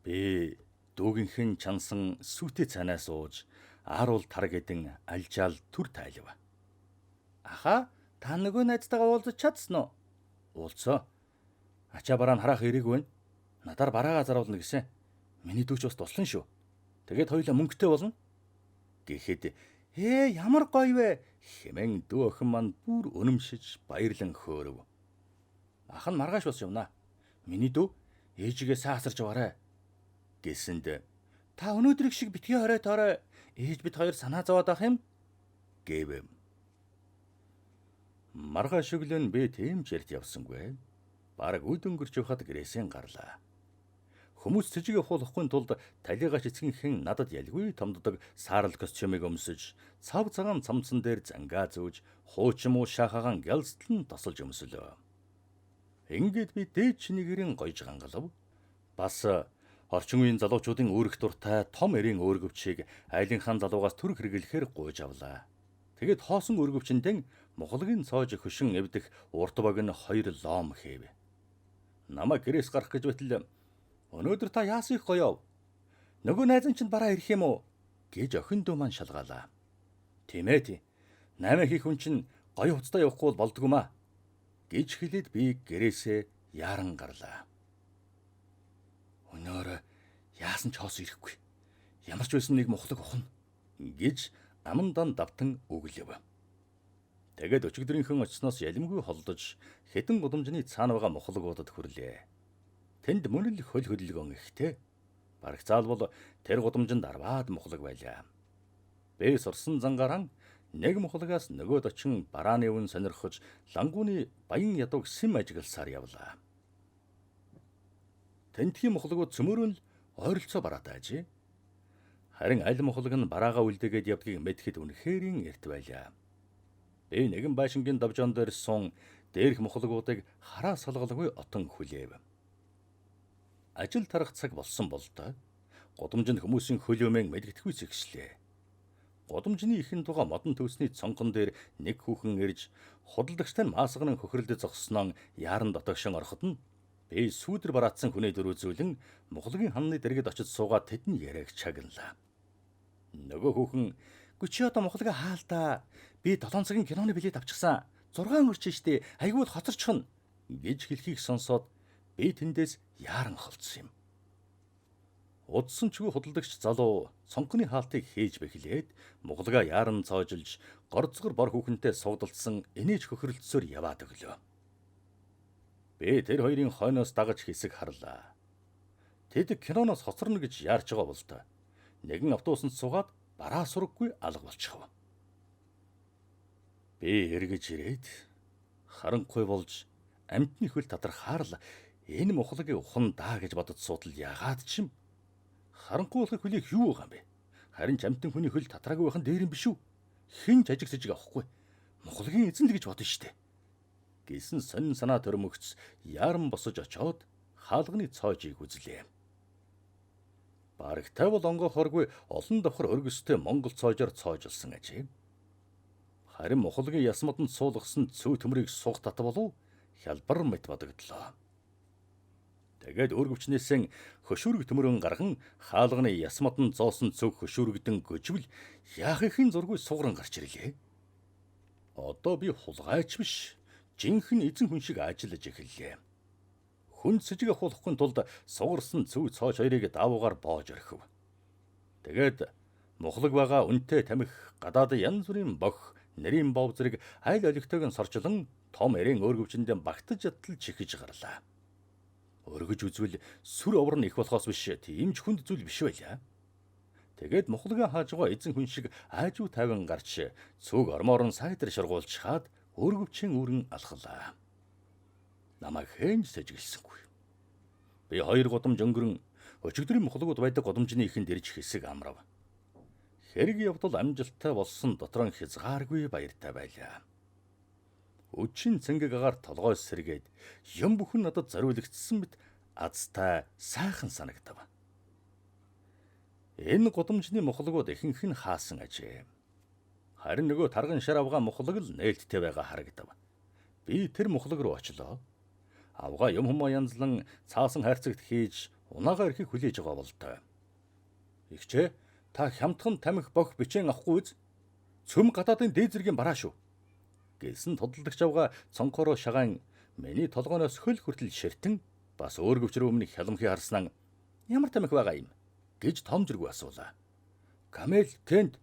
Би дүүгийнхэн чансан сүүтэй цанаа сууж ааруул тараг эдэн альжаал түр тайлв. Аха та нөгөө найзтайгаа уулзаж чадсан уу? Уулзсан. Ачаа бараа нь хараах ирээгүй байна. Надаар бараагаа заруулна гэсэн. Миний дүү ч бас туслан шүү. Тэгээд хоёулаа мөнгөтэй болно. Гэхэд ээ ямар гоё вэ хэмээн дүү охин маань бүр үнэмшиж баярлан хөөрөв. Ах нь маргааш бас явна. Миний дүү ээжигээ сайн асарч яваарай гэсэнд та өнөөдрийг шиг битгий хорой тоорой ээж бид хоёр санаа зовоод ах юм гэв. Маргааш өглөө нь би тийм ч эрт явсангүй. Бараг үд өнгөрч явхад гэрээсээ гарлаа. Хүмүүс цэжиг явуулахгүй тулд талигаач эцгийнхэн надад ялгүй томддог саарал костюмыг өмсөж, цав цагаан цамцсан дээр зангаа зүүж, хуучин муу шахаагаан гялстлан тосолж өмсөлөө. Ингээд би дээд чинийгэрийн гойж гангалав. Бас орчин үеийн залуучуудын үүрэх дуртай том эрийн өөргөвчийг айлын хаан залуугаас төрөх хэрэглэхээр гуйж авлаа. Тэгээд хоосон өөргөвчөндөө мухлагийн цоож хөшин эвдэх урт богино 2 лом хийв. Намайг гэрээс гарах гэж байтал өнөөдөр та яасан их гоёв? Нөгөө найз чинь бараа ирэх юм уу? гэж охин дүү маань шалгаалаа. Тийм ээ тий. 8 хийх хүн чинь гоё хуцтай явахгүй бол болдгоо маа гэж хэлээд би гэрээсээ яаран гарлаа. Өнөөр яасан ч хоос ирэхгүй. Ямар ч байсан нэг мухлаг ухна гэж амандан давтан өглөв. Тэгээд өчигдрийнхөн очсноос ялимгүй холдож хэдэн гудамжны цаана байгаа мухлагуудад хүрлээ. Тэнд мөн л хөл хөдөлгөөн ихтэй. Бараг заалбал тэр гудамжинд 10-аад мухлаг байлаа. Би сурсан зангаран нэг мухлагаас нөгөөд очин барааны үн сонирхож лангууны баян ядууг сэм ажигласаар явлаа. Тентхийн мухлагууд цөмөрөн л ойролцоо бараатай ажээ. Харин аль мухлаг нь бараагаа үлдээгээд явдгийг мэдэхэд үнэхэрийн эрт байлаа. Би нэгэн байшингийн давжоон дээр сун дээрх мухлагуудыг хараа салгалгүй отон хүлээв. Ажил тарах цаг болсон болдоо гудамжинд хүмүүсийн хөлөөмөн мэдгэдэхгүй зэгслээ. Гудамжны ихэн туга модон төвсний цонхон дээр нэг хүүхэн ирж худалдагчтай нь маасган хөхрөлдөж зогссноо яаран дотогшин ороход нь би сүүдэр бараатсан хүний дөрөв зүйлэн мухлагийн ханны дэргэд очиж суугаад тэдний яриаг чагналаа. Нөгөө хүүхэн "Гү чи одоо мухлага хаалтаа. Би 7 цагийн киноны билет авчихсан. 6 өрч штэ. Айгүй л хоцорчихно" гэж хэлхийг сонсоод би тэндээс яаран холдсон юм. Удсан чгүй худалдагч залуу цонхны хаалтыг хийж бэхлээд мухлага яаран цоожилж горцгор бор хүүхэнтэй сугдалдсан инээж хөхрөлдсөөр яваад өглөө. Би тэр хоёрын хойноос дагаж хэсэг харлаа. Тэд киноноос хоцорно гэж яарч байгаа болтой. Нэгэн автобусанд суугаад бараа сураггүй алга болчихов. Би эргэж ирээд харанхуй болж амьтны хөл татрахаар л энэ мухлагийг ухан даа гэж бодож суутал ягаад ч юм. Харанхуй болохыг хүлээх юу байгаа юм бэ? Харин ч амьтан хүний хөл татраагүй байх нь дээр юм биш үү? Хэн ч ажиг сэжиг авахгүй. Мухлагийн эзэн л гэж бодно штэ. Гэсэн сонин санаа төрмөгц яаран босож очоод хаалганы цоожийг үзлээ. Барагтай бол онгоохоргүй олон давхар өргөстэй монгол цоожоор цоожилсан ажээ. Харин мухлагийн ясмаданд суулгасан цүү төмрийг суг тат болов хялбар мэт бодогдлоо. Тэгээд өөргөвчнээсээ хөшүүрэг төмөрөн гарган хаалганы ясмаданд зоосон цөг хөшүүрэгдэн гөжвөл яахын зургүй сугаран гарч ирлээ. Одоо би хулгайч биш, жинхэнэ эзэн хүн шиг ажиллаж эхэллээ. Хүн сэжиг авахулахгүй тулд сугарсан цөв цоож хоёрыг даавуугаар боож орхив. Тэгээд мухлаг байгаа үнэтэй тамхи, гадаад янз бүрийн бох, нэрийн бов зэрэг айл олигтойг нь сорчлон том эрээн өөргөвчөндөө багтаж ядтал чихэж гарлаа. Өргөж үзвэл сүр овор нь их болохоос биш тийм ч хүнд зүйл биш байлаа. Тэгээд мухлагаа хааж байгаа эзэн хүн шиг аажуу тайван гарч цүг ормоор нь сайтар шургуулж хаад өөргөвчийн үүрэн алхалаа. Намайг хэнж сэжиглэсэнгүй. Би 2 гудамж өнгөрөн өчигдрийн мухлагууд байдаг гудамжны ихэнд ирж хэсэг амрав. Хэрэг явдал амжилттай болсон дотроо хязгааргүй баяртай байлаа. Өчийн цэнгэг агаар толгой сэргээд юм бүхэн надад зориулагдсан мэт азтай сайхан санагдав. Энэ гудамжны мухлагууд ихэнх нь хаасан ажээ. Харин нөгөө тарган шар авгаа мухлаг л нээлттэй байгаа харагдав. Би тэр мухлаг руу очлоо. Авгаа юм хүмүү янзлан цаасан хайрцагт хийж унаагаа ирэхийг хүлээж байгаа болтой. Игчээ та хямдхан тамхи бох бичэн авахгүй үз? Цөм гадаадын дээд зэргийн бараа шүү. Гэсэн тодалдагч авгаа цонхороо шагаан миний толгооноос хөл хүртэл ширтэн бас өөргөвч рүү өмнө хялмхий харснаа ямар тамхи байгаа юм гэж том зэргүй асуулаа. Камел, Кент,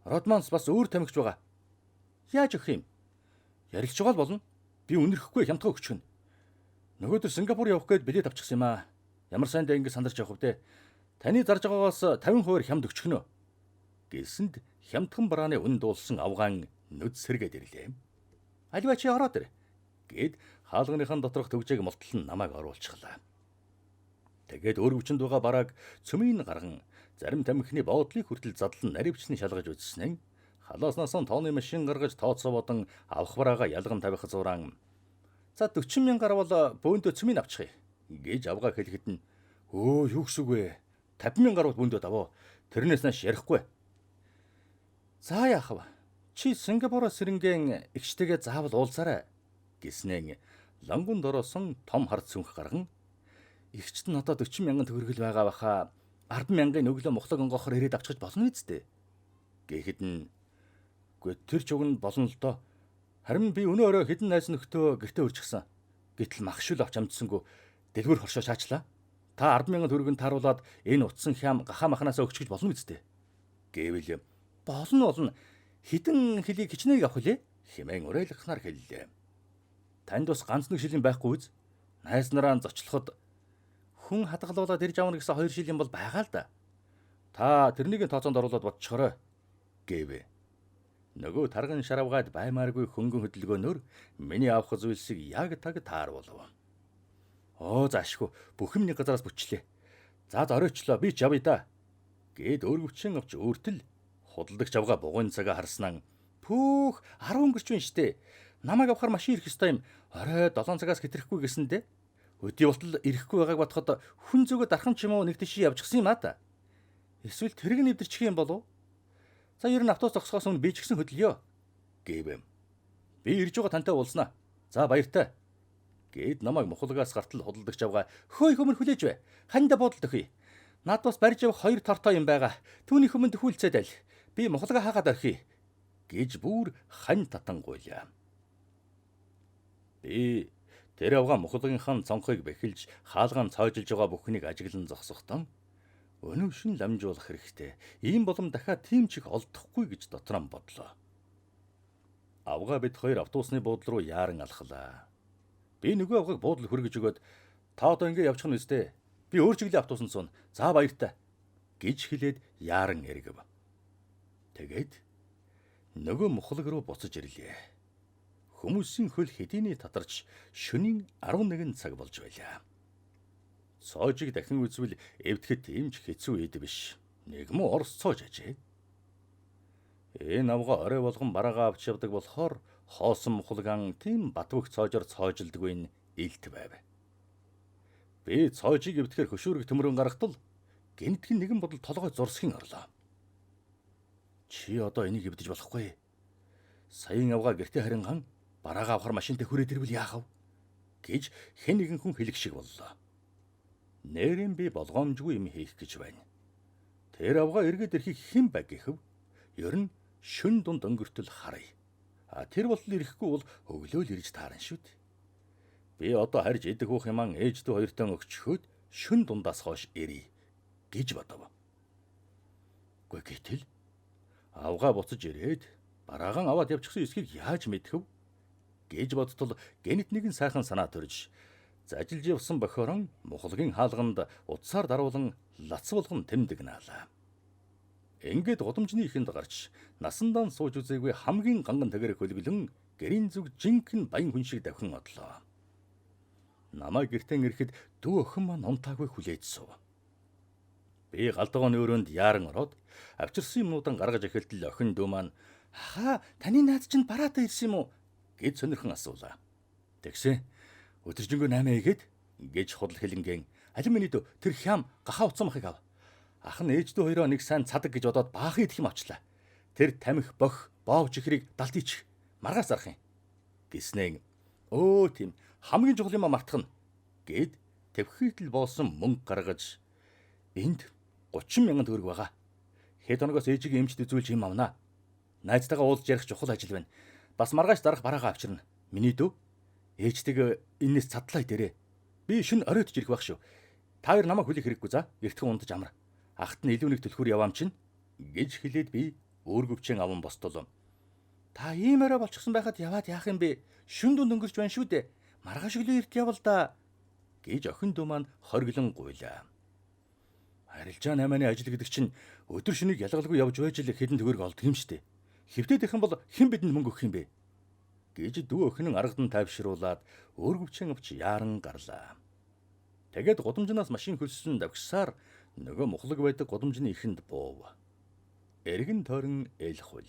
Родманс бас өөр тамхич байгаа. Яаж өгөх юм? Ярилж байгаа л болно. Би үнэрхэхгүй хямдхан өгчихнө. Нөгөөдөр Сингапур явах гээд билет авчихсан юм аа. Ямар сайн дэ ингэ сандарч явах вэ? Таны зарж байгаагаас 50% хямд өгчихнө. Гэсэнд хямдхан барааны үн дуулсан авгаан нүд сэргээд ирлээ. Аливаа чи ороод ир. Гэд хаалганыхан доторх төгжээг молтлон намайг оруулчихлаа. Тэгээд өөрөвчөнд байгаа барааг цөмийн гарган зарим тамхины боодлыг хүртэл задлан наривчны шалгаж үзснэн халааснаас тооны машин гаргаж тооцоо бодон авах бараагаа ялган тавих зураан за 40 мянга гарвал бөөндөө цөмийг авчихъя гэж авгаа хэлэхэд нь өө юу гэсэн үг вэ? 50 мянга гарвал бөөндөө даваа. Тэрнээс нааш ярихгүй. За яах вэ? Чи Сингапуроос сэрнгэн эгчтэйгээ заавал уулзаарай гэснээр лангун дороосон том хар цүнх гарган эгчт нь одоо 40 мянган төгрөгөл байгаа баха 10 мянган өглөө мухлаг онгоохоор ирээд авчихж болно үсттэй. Гэхэд нь үгүй тэр чуг нь болно л доо. Харин би өнөө орой хэдэн найз нөхдөө гэртээ үрчихсэн. Гэтэл махшул авч амжсангүй дэлгүүр хоршоо шаачлаа. Та 10 мянган төгрөгөнд тааруулаад энэ утсан хям гахаа махнаасаа өгчихөж болно үсттэй. Гэвэл болно болно. Хитэн хөлийг хичнээн авах лээ хэмээн уриалгахнаар хэллээ. Танд бас ганц нэг шил юм байхгүй үз. Найз нараа зочлоход хүн хадгалуулаад ирж авна гэсэн хоёр шил юм бол байгаа л да. Та тэрнийг тооцоонд оруулаад бодчихорой гэвэ. Нөгөө тарган шаравгаад баймааргүй хөнгөн хөдөлгөөнөөр миний авах зүйлсийг яг таг тааруулав. Оо заашгүй бүх юм нэг газараас бүчлээ. За зориочлоо би ч явъя да. Гэд өөргөвчин авч өөртөл худалдагч авгаа бугуйн цагаа харснаа пүүх 10 өнгөрч байна штэ. Намайг авахар машин ирэх ёстой юм. Орой 7 цагаас хэтрэхгүй гэсэндээ. Өдий болтол ирэхгүй байгааг бодоход хүн зүгөө дархан ч юм уу нэг тийш явчихсан юм аа та. Эсвэл тэрэг нэвдэрчих юм болов? За ер нь автобус зогсохоос өмнө би ч гэсэн хөдлөё гэв. Би ирж байгаа тантай уулзнаа. За баяртай. Гэд намайг мухлагаас гартал худалдагч авгаа хөөй хөмөр хүлээж бай. Ханда буудалд өхий. Над бас барьж явах хоёр тортой юм байгаа. Түүний хүмүүнд хүлцээд аль. Би мухлага хаагаад орхий гэж бүр хань татангуйлаа. Би тэр авгаа мухлагийнхаа цонхыг бэхэлж хаалгаан цоожilж байгаа бүхнийг ажиглан зогсохдон өнөөшин ламжуулах хэрэгтэй. Ийм болом дахиад тийм ч их олдохгүй гэж дотроо бодлоо. Авгаа бид хоёр автобусны буудлын руу яаран алхлаа. Би нөгөө авгааг буудлын хүргэж өгөөд та одоо ингэ явчих нь үстэй. Би өөр чиглэлийн автобусанд сууна. За баяртай гэж хэлээд яаран эргэв. Тэгээд нөгөө мухлаг руу буцаж ирлээ. Хүмүүсийн хөл хэдийний татарч шөнийн 11 цаг болж байлаа. Цоожиг дахин үзвэл эвдэхэд тийм ч хэцүү ид биш. Нэг муу орос цоож ажээ. Энэ авга орой болгон бараагаа авч явдаг болохоор хоосон мухлаган тийм батвөх цоожор цоожилдгүй нь илт байв. Би цоожиг эвдэхээр хөшүүрэг төмөрөн гаргатал гинтхэн нэгэн бодол толгой зурсхийн орлоо. Чи одоо энийг эвдэж болохгүй. Саяын авгаа гэртээ харинган бараагаа авахар машинтай хүрээд ирвэл яах вэ? Гэж хэн нэгэн хүн хэлэх шиг боллоо. Нээрэн би болгоомжгүй юм хийх гэж байна. Тэр авгаа эргээд ирэхийг хэн баг гэхэв? Ер нь шөн дунд өнгөртөл харъя. А тэр болтол ирэхгүй бол өглөө л ирж таарна шүү дээ. Би одоо харж идэх уух юман ээж дүү хоёртон өгчхөөд шөн дундаас хойш ирье гэж бодов. Гүй гэтэл авгаа буцаж ирээд бараагаан аваад явчихсан эсхийг яаж мэдэх вэ гэж бодтол гэнэт нэгэн сайхан санаа төрж зажилж явсан бохорон мухлагийн хаалганд утсаар даруулан лац болгон тэмдэгнаалаа. Ингээд гудамжны ихэнд гарч насандаа сууж үзээгүй хамгийн ганган тэгэр хөлөглөн гэрийн зүг жинхэнэ баян хүн шиг давхин одлоо. Намайг гэртээ ирэхэд дүү охин маань унтаагүй хүлээж сув. Би галдгооны өрөөнд яаран ороод авчирсан юмнуудан гаргаж эхэлтэл охин дүү маань "Ахаа, таны найз чинь бараатай ирсэн юм уу?" гэж сонирхон асуулаа. Тэгсэн өдөржингөө 8 игээд гэж худал хэлэнгийн алин миний дүү тэр хям гахаа утсан махыг ав. Ах нь ээж дүү хоёроо нэг сайн цадаг гэж бодоод баахан идэх юм авчлаа. Тэр тамхи бох боов чихрийг далд ичих. Маргааш зарах юм. Гиснээ өө тийм хамгийн чухал юм мартах нь гэд твхийтэл боосон мөнгө гаргаж энд 30 мянган төгрөг байгаа. Хэд хоногоос ээжигээ эмчд үзүүлж юм авнаа. Найзтайгаа уулзж ярих чухал ажил байна. Бас маргааш дарах бараагаа авчирна. Миний дүү ээжтэйгээ энэс цадлаа дээрээ. Би шин оройтж ирэх байх шүү. Та хоёр намайг хүлээх хэрэггүй за. Эртхэн унтаж амар. Ахт нь илүү нэг түлхүүр яваам чинь гэж хэлээд би өөргөвчэн аван бостол. Та ийм орой болчихсон байхад яваад яах юм бэ? Шүн дунд өнгөрч байна шүү дээ. Маргааш өглөө эрт явал да гэж охин дүү маань хориглон гуйлаа. Арилжаа 8-ны ажил гэдэг чинь өдөр шөнийг ялгалгүй явж байж л хэдэн төгрөг олдог юм штэ. Хэвтээд их юм бол хэн бидэнд мөнгө өгөх юм бэ? Гэж дүү охин нь аргадан тайвшруулад өөргөвчин авч яаран гарлаа. Тэгээд гудамжнаас машин хөлссөн давхсаар нөгөө мухлаг байдаг гудамжны ихэнд буув. Эргэн тойрон эл хул.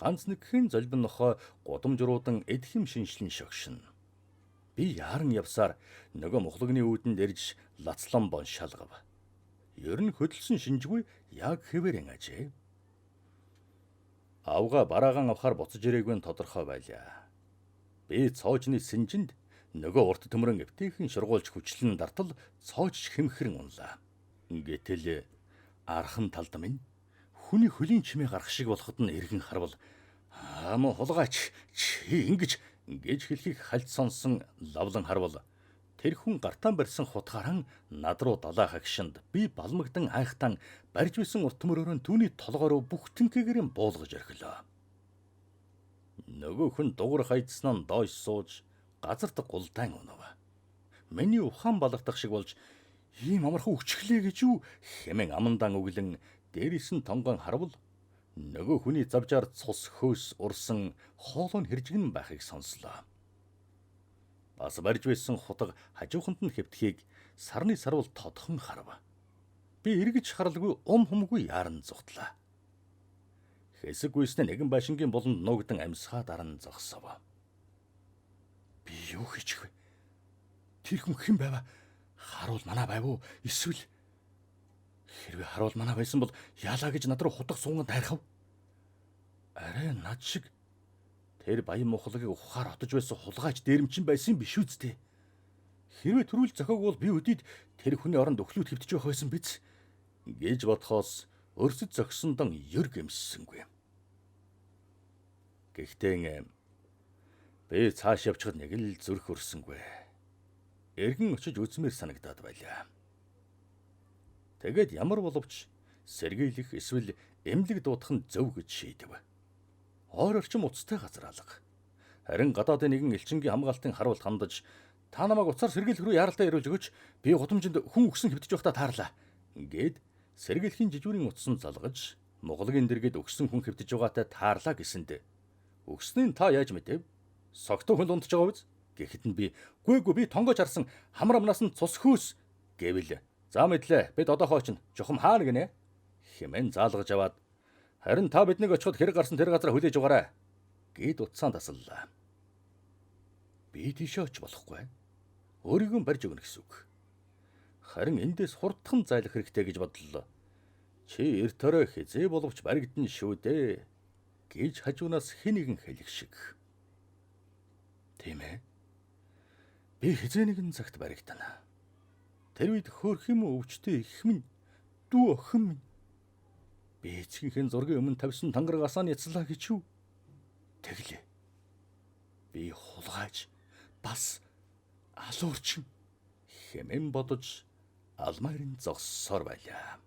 Ганц нэгхэн золбин нохой гудамж руудан эдхэм шинжлэн шогшино. Би яаран явсаар нөгөө мухлагны үүдэнд ирж лацлан бон шалгав. Ер нь хөдөлсөн шинжгүй яг хэвээрэн ажээ. Авга бараагаан авахар буцаж ирээгүй нь тодорхой байлаа. Би цоожны сэнжинд нөгөө урт төмөрөн эвтэйхэн шургуулж хүчлэн дартал цоожж хэмхэрэн унлаа. Гэтэл архан талд минь хүний хөлийн чимээ гарах шиг болоход нь эргэн харвал "Аа мó хулгайч чи ингэж" гэж хэлхийг хальт сонсон лавлан харвал тэр хүн гартаан барьсан хутгааран над руу далаа хагшинд би балмагдан айхтан барьж байсан урт төмөрөөрөө түүний толгой руу бүх тэнхээгээр нь буулгаж орхилоо. Нөгөө хүн дугур хайдснаа нь доош сууж газарт гулдаан унав. Миний ухаан балгадах шиг болж ийм амархан өчглээ гэж юу хэмээн амандаан өглөн дээрээс нь тонгон харвал нөгөө хүний завжаар цус хөөс урсан хоолой нь хэржигнэн байхыг сонслоо. Бас барьж байсан хутга хажууханд нь хэвтэхийг сарны сарвал тодхон харав. Би эргэж харалгүй ум хумгүй яаран зугтлаа. Хэсэг гүйснэ нэгэн байшингийн буланд нуугдан амьсгаа даран зогсов. Би юу хийчих вэ? Тэр хүн хэн байва? Харуул манаа байв уу? Эсвэл хэрвээ харуул манаа байсан бол яалаа гэж над руу хутга суунган дайрхав? Арай над шиг тэр баян мухлагийг ухаар отож байсан хулгайч дээрэмчин байсан биш үсттэй. Хэрвээ төрүүл зохиог бол би өдийд тэр хүний оронд өхлүүд хэвтэж явах байсан биз гэж бодхоос өрсөд зогсондон ер гэмсэнгүй. Гэхдээ би цааш явчихад нэг л зүрх өрсөнгүй. Эргэн очиж үзмээр санагдаад байлаа. Тэгээд ямар боловч сэргийлэх эсвэл эмнэлэг дуудах нь зөв гэж шийдэв. Ойр орчим уцтай газар алга. Харин гадаадын нэгэн элчингийн хамгаалтын харуулт хандаж та намайг уцаар сэргийлэх рүү яаралтай яриулж өгөөч. Би гудамжинд хүн өгсөн хэвтэж байхдаа таарлаа. Ингээд сэргийлэхийн жижүүрийн утсан залгаж Моголгийн дэргэд өгсөн хүн хэвтэж байгаатай таарлаа гэсэнд өгснийг та яаж мэдэв? Согтуу хүн дундж байгаа биз? Гэхэд нь би "Гүй би тонгоож харсан хамар амнаас нь цус хөөс" гэвэл "За мэдлээ. Бид одоохоо очино. Чухам хаана гинэ?" хэмээн заалгаж аваад "Харин та биднийг очиход хэрэг гарсан тэр газар хүлээж угаарай" гэд утсаан тасаллаа. Би тийшээ оч болохгүй. Өөрийгөө барьж өгнө гэсэн үг. Харин эндээс хурдхан зайлах хэрэгтэй гэж бодлоо. Чи эрт орой хизээ боловч баригдана шүү дээ гэж хажуунаас хэн нэгэн хэлэх шиг. Тийм ээ. Би хизээ нэгэн цагт баригдана. Тэр үед хөөх юм өвчтөй их минь дүү охин минь би эцгийнхээ зургийн өмнө тавьсан тангарагасаа нь яцлаа гэж юу? Тэглээ. Би хулгайж бас алуурчин хэмээн бодож алмайрын зогссоор байлаа.